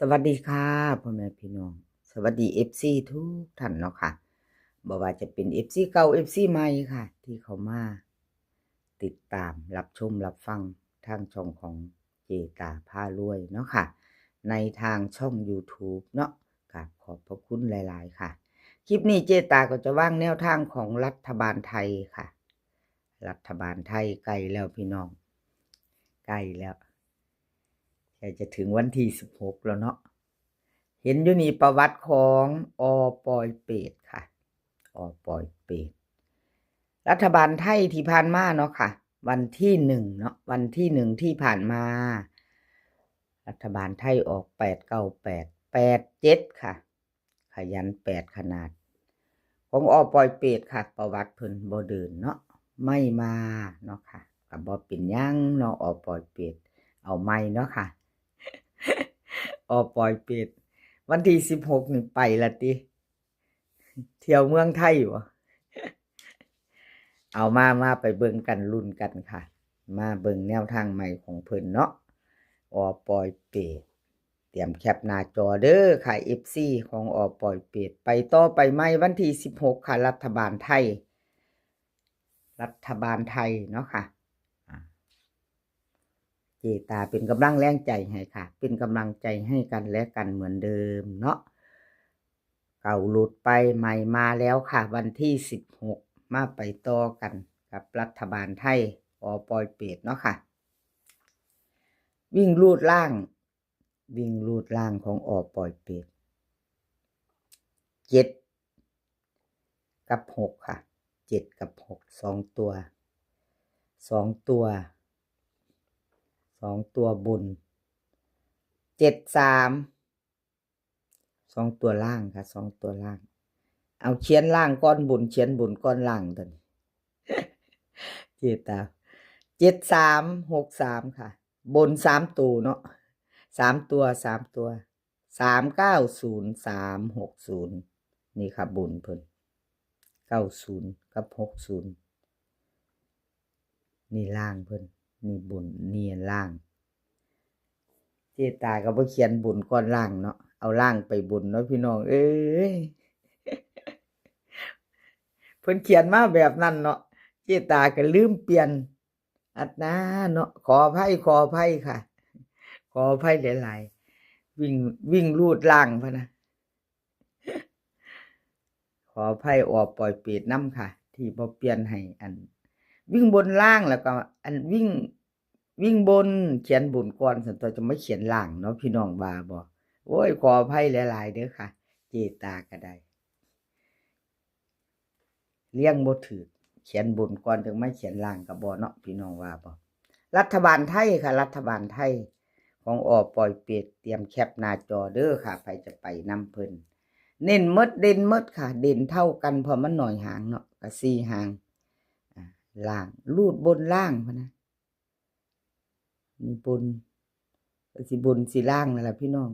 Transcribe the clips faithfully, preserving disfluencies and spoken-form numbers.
สวัสดีค่ะพ่อแม่พี่น้อง สวัสดีเอฟซีทุกท่านเนาะค่ะ บ่ว่าจะเป็นเอฟซีเก่าเอฟซีใหม่ค่ะ ที่เข้ามาติดตามรับชมรับฟังทางช่องของเจตาพารวยเนาะค่ะ ในทางช่อง YouTube เนาะ กราบขอบพระคุณหลายๆค่ะ คลิปนี้เจตาก็จะวางแนวทางของรัฐบาลไทยค่ะ รัฐบาลไทยใกล้แล้วพี่น้อง ใกล้แล้ว ใกล้จะถึงวันที่สิบหกแล้วเนาะ เห็นอยู่นี่ประวัติของอ.ปอยเปตค่ะ อ.ปอยเปต รัฐบาลไทยที่ผ่านมาเนาะค่ะ วันที่หนึ่งเนาะ วันที่หนึ่งที่ผ่านมา รัฐบาลไทยออกแปดเก้าแปด แปดเจ็ดค่ะ ขยันแปดขนาด ของอ.ปอยเปตค่ะ ประวัติเพิ่นบ่เดินเนาะ ไม่มาเนาะค่ะ ก็บ่เป็นหยังเนาะ อ.ปอยเปต เอาใหม่เนาะค่ะ อ.ปอยเปต วันที่สิบหกนี่ไปละติ เที่ยวเมืองไทยบ่ เอามา มาไปเบิ่งกัน ลุ้นกันค่ะ มาเบิ่งแนวทางใหม่ของเพิ่นเนาะ อ.ปอยเปต เตรียมแคปหน้าจอเด้อค่ะ เอฟซีของอ.ปอยเปต ไปต่อไปใหม่วันที่สิบหกค่ะ รัฐบาลไทย รัฐบาลไทยเนาะค่ะ อ่า เจตาเป็นกำลังแรงใจให้ค่ะ เป็นกำลังใจให้กันและกันเหมือนเดิมเนาะ เก่าหลุดไป ใหม่มาแล้วค่ะ วันที่สิบหก มาไปต่อกันกับรัฐบาลไทย อ.ปอยเปตเนาะค่ะ วิ่งรูดล่าง วิ่งรูดล่างของอ.ปอยเปต เจ็ดกับหกค่ะ เจ็ดกับหก สองตัว สองตัว สองตัวบน เจ็ดสาม สองตัวล่างค่ะ สองตัวล่าง เอาเขียนล่างก่อนบน เขียนบนก่อนล่างตัวนี้ เจตา เจ็ดสามหกสามค่ะ บนสามตัวเนาะ สามตัว สามตัว สามเก้าศูนย์ สามหกศูนย์ นี่ค่ะ บนเพิ่น เก้าศูนย์ กับ หกศูนย์ นี่ล่างเพิ่น นี่บน นี่ล่าง เจตาก็บ่เขียนบนก่อนล่างเนาะ เอาล่างไปบนเนาะพี่น้องเอ้ย เพิ่นเขียนมาแบบนั้นเนาะ เจตาก็ลืมเปลี่ยน อัดนาเนาะ ขออภัย ขออภัยค่ะ ขออภัยหลายๆ วิ่ง วิ่งรูดล่างพะนะ ขออภัย อ.ปอยเปตนำค่ะ ที่บ่เปลี่ยนให้ อัน วิ่งบนล่าง แล้วก็ อันวิ่ง วิ่งบน เขียนบนก่อน ซั่นตัว จะมาเขียนล่างเนาะ พี่น้องว่าบ่ โอ้ย ขออภัยหลายๆเด้อค่ะ เจตาก็ได้ เรียงบ่ถูก เขียนบนก่อน จั่งมาเขียนล่างก็บ่เนาะ พี่น้องว่าบ่ รัฐบาลไทยค่ะ รัฐบาลไทย ของ อ.ปอยเปต เตรียมแคปหน้าจอเด้อค่ะ ไผจะไปนำเพิ่น เน้นหมด เด่นหมดค่ะ เด่นเท่ากัน เพราะมันน้อยหางเนาะ ก็สี่หาง อ่า ล่าง รูดบนล่างพะนะ นี่บน ก็สิบนสิล่างนั่นล่ะพี่น้อง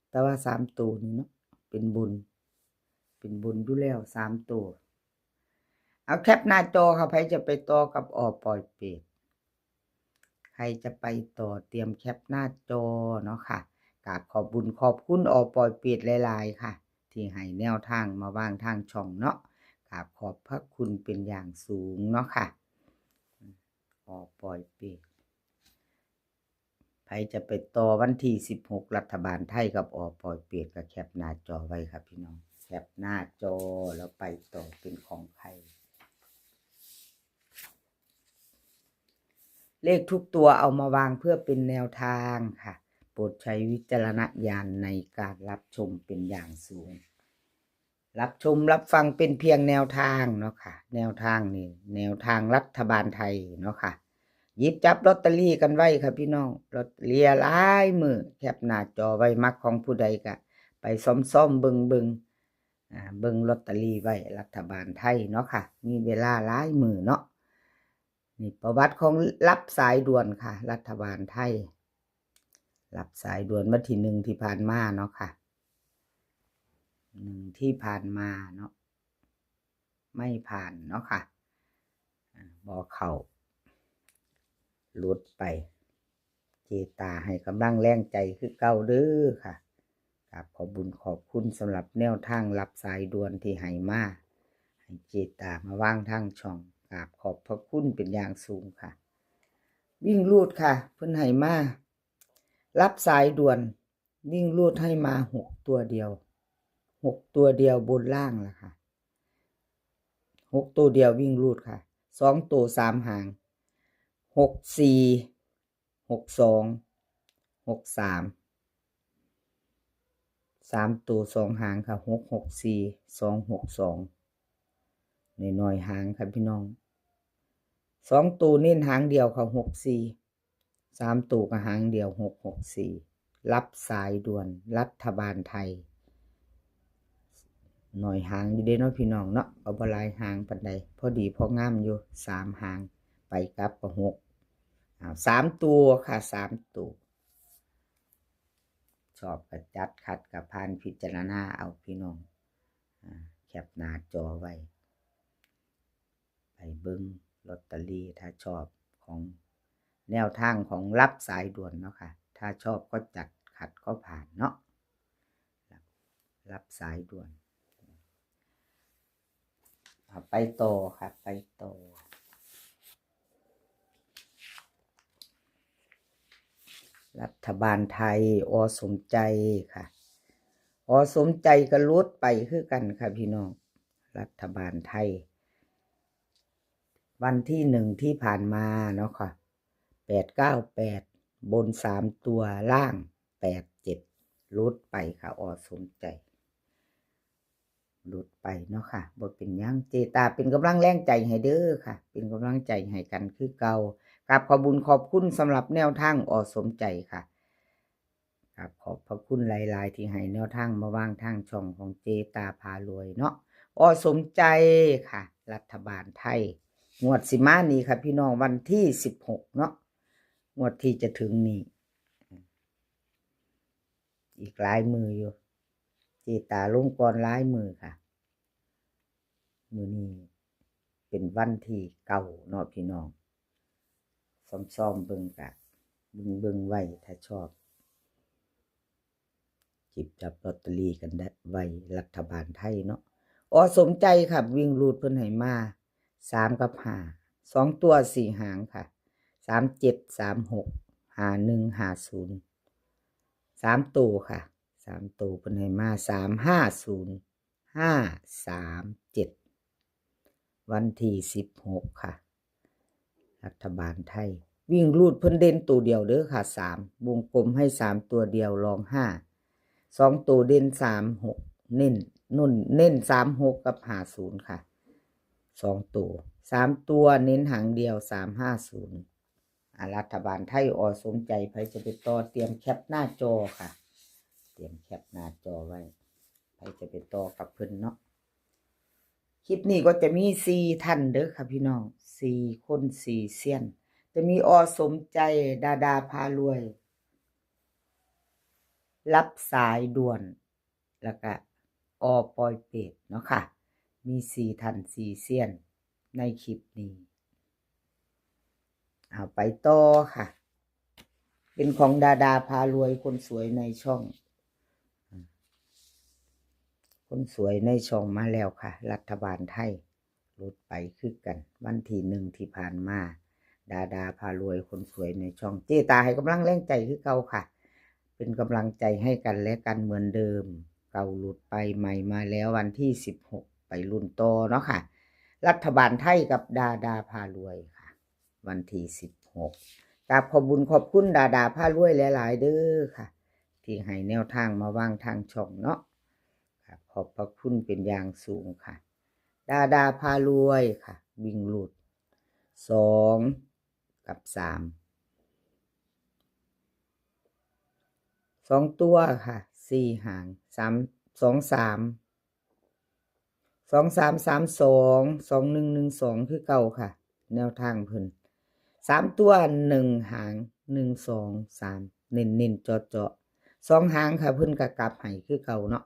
แต่ว่าสามตัวนี่เนาะ เป็นบน เป็นบนอยู่แล้ว สามตัว เอาแคปหน้าจอค่ะ ไผจะไปต่อกับ อ.ปอยเปต ใครจะไปต่อ เตรียมแคปหน้าจอเนาะค่ะ กราบขอบบุญขอบคุณ อ.ปอยเปตหลายๆค่ะ ที่ให้แนวทางมาวางทางช่องเนาะ กราบขอบพระคุณเป็นอย่างสูงเนาะค่ะ อ.ปอยเปต ไผจะไปต่อวันที่สิบหก รัฐบาลไทยกับ อ.ปอยเปต ก็แคปหน้าจอไว้ค่ะพี่น้อง แคปหน้าจอแล้วไปต่อเป็นของใคร เลขทุกตัวเอามาวางเพื่อเป็นแนวทางค่ะ โปรดใช้วิจารณญาณในการรับชมเป็นอย่างสูง รับชมรับฟังเป็นเพียงแนวทางเนาะค่ะ แนวทางนี่ แนวทางรัฐบาลไทยเนาะค่ะ หยิบจับลอตเตอรี่กันไว้ค่ะพี่น้อง ลอตเตอรี่หลายมื้อ แคปหน้าจอไว้ มักของผู้ใดก็ไปซ่อมๆเบิ่งๆ อ่า เบิ่งลอตเตอรี่ไว้ รัฐบาลไทยเนาะค่ะ มีเวลาหลายมื้อเนาะ นี่ประวัติของรับสายด่วนค่ะ รัฐบาลไทย รับสายด่วนวันที่หนึ่งที่ผ่านมาเนาะค่ะ หนึ่งที่ผ่านมาเนาะ ไม่ผ่านเนาะค่ะ อ่า บ่เข้า หลุดไป เจตาให้กำลังแรงใจคือเก่าเด้อค่ะ กราบขอบบุญขอบคุณสำหรับแนวทางรับสายด่วนที่ให้มา ให้เจตามาวางทางช่อง กราบขอบพระคุณเป็นอย่างสูงค่ะ วิ่งรูดค่ะ เพิ่นให้มา รับสายด่วน วิ่งรูดให้มาหกตัวเดียว หกตัวเดียวบนล่างล่ะค่ะ หกตัวเดียววิ่งรูดค่ะ สองตัวสามหาง หกสี่ หกสอง หกสาม สามตัวสองหางค่ะ หกหกสี่ สองหกสอง น้อยๆหางค่ะพี่น้อง สองตัวเน้นหางเดียวค่ะ หกสี่ สามตัวก็หางเดียว หกหกสี่ รับสายด่วนรัฐบาลไทย น้อยหางอยู่เด้เนาะพี่น้องเนาะ เอาบ่หลายหางปานใด พอดีพองามอยู่ สามหาง ไปกลับก็หก อ้าว สามตัวค่ะ สามตัว ชอบก็จัด ขัดก็ผ่าน พิจารณาเอาพี่น้อง อ่า แคปหน้าจอไว้ ไปเบิ่งลอตเตอรี่ ถ้าชอบของแนวทางของรับสายด่วนเนาะค่ะ ถ้าชอบก็จัด ขัดก็ผ่านเนาะ รับ รับสายด่วน เอาไปต่อค่ะ ไปต่อ รัฐบาลไทย อ.สมใจค่ะ อ.สมใจก็หลุดไปคือกันค่ะพี่น้อง รัฐบาลไทย วันที่หนึ่งที่ผ่านมาเนาะค่ะ แปดเก้าแปด บนสามตัว ล่างแปดเจ็ด หลุดไปค่ะ อ.สมใจ หลุดไปเนาะค่ะ บ่เป็นหยัง เจตาเป็นกำลังแรงใจให้เด้อค่ะ เป็นกำลังใจให้กันคือเก่า กราบขอบบุญขอบคุณสำหรับแนวทาง อ.สมใจค่ะ กราบขอบพระคุณหลายๆที่ให้แนวทางมาวางทางช่องของเจตาพารวยเนาะ อ.สมใจค่ะ รัฐบาลไทย งวดสิมานี้ค่ะพี่น้อง วันที่สิบหกเนาะ งวดที่จะถึงนี้ อีกหลายมื้ออยู่ เจตาลงก่อนหลายมื้อค่ะ มื้อนี้เป็นวันที่เก้าเนาะพี่น้อง ซ้อมๆเบิ่งกะ เบิ่งๆไว้ ถ้าชอบ หยิบจับลอตเตอรี่กันได้ไว้ รัฐบาลไทยเนาะ อ.สมใจค่ะ วิ่งรูดเพิ่นให้มา สามกับห้า สองตัวสี่หางค่ะ สามเจ็ด สามหก ห้าหนึ่ง ห้าศูนย์ สามตัวค่ะ สามตัวเพิ่นให้มา สามห้าศูนย์ ห้าสามเจ็ด วันที่สิบหกค่ะ รัฐบาลไทย วิ่งรูดเพิ่นเด่นตัวเดียวเด้อค่ะ สาม วงกลมให้สามตัวเดียว รองห้า สองตัวเด่นสามหก เน้น นุ่น เน้นสามหกกับห้าศูนย์ค่ะ สองตัว สามตัวเน้นหางเดียว สามห้าศูนย์ อ่ะ รัฐบาลไทย อ.สมใจ ไผจะไปต่อ เตรียมแคปหน้าจอค่ะ เตรียมแคปหน้าจอไว้ ไผจะไปต่อกับเพิ่นเนาะ คลิปนี้ก็จะมีสี่ท่านเด้อค่ะพี่น้อง สี่คน สี่เซียน จะมี อ.สมใจ ดาดาพารวย รับสายด่วน แล้วก็ อ.ปอยเปตเนาะค่ะ มีสี่ท่าน สี่เซียน ในคลิปนี้ เอาไปต่อค่ะ เป็นของดาดาพารวย คนสวยในช่อง คนสวยในช่องมาแล้วค่ะ รัฐบาลไทย หลุดไปคือกัน วันที่หนึ่งที่ผ่านมา ดาดาพารวย คนสวยในช่อง เจตาให้กำลังแรงใจคือเก่าค่ะ เป็นกำลังใจให้กันและกันเหมือนเดิม เก่าหลุดไป ใหม่มาแล้ว วันที่สิบหก ไปลุ้นต่อเนาะค่ะ รัฐบาลไทยกับดาดาพารวยค่ะ วันที่สิบหก กราบขอบบุญขอบคุณดาดาพารวยหลายๆเด้อค่ะ ที่ให้แนวทางมาวางทางช่องเนาะ ครับ ขอบพระคุณเป็นอย่างสูงค่ะ ดาดาพารวยค่ะ วิ่งรูด สอง กับ สาม สองตัวค่ะ สี่หาง สาม สองสาม สองสาม สามสอง สองหนึ่ง หนึ่งสอง คือเก่าค่ะ แนวทางเพิ่น สามตัว หนึ่งหาง หนึ่งสองสาม เน้นๆเจาะๆ สองหางค่ะ เพิ่นก็กลับให้คือเก่าเนาะ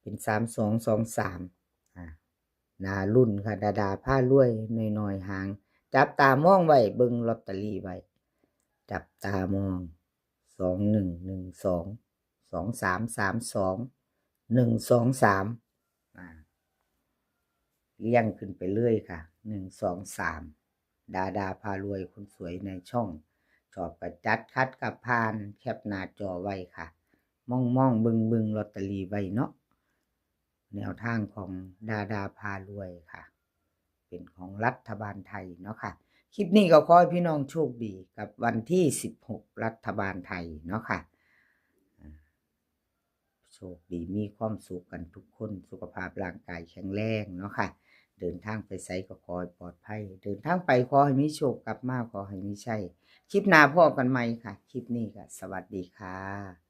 เป็น สามสอง สองสาม อ่า น่าลุ้นค่ะ ดาดาพารวย น้อยๆหาง จับตามองไว้ เบิ่งลอตเตอรี่ไว้ จับตามอง สองหนึ่ง หนึ่งสอง สองสามสามสอง หนึ่งสองสาม อ่า เรียงขึ้นไปเลยค่ะ หนึ่งสองสาม ดาดาพารวยคนสวยในช่อง ชอบกะจัด ขัดกะผ่าน แคปหน้าจอไว้ค่ะ มองมองเบิ่งเบิ่งลอตเตอรี่ไว้เนาะ แนวทางของดาดาพารวยค่ะ เป็นของรัฐบาลไทยเนาะค่ะ คลิปนี้ก็ขอให้พี่น้องโชคดีกับวันที่สิบหก รัฐบาลไทยเนาะค่ะ อ่า โชคดีมีความสุขกันทุกคน สุขภาพร่างกายแข็งแรงเนาะค่ะ เดินทางไปไสก็ขอให้ปลอดภัย เดินทางไปขอให้มีโชค กลับมาขอให้มีชัย คลิปหน้าพ้อกันใหม่ค่ะ คลิปนี้ก็สวัสดีค่ะ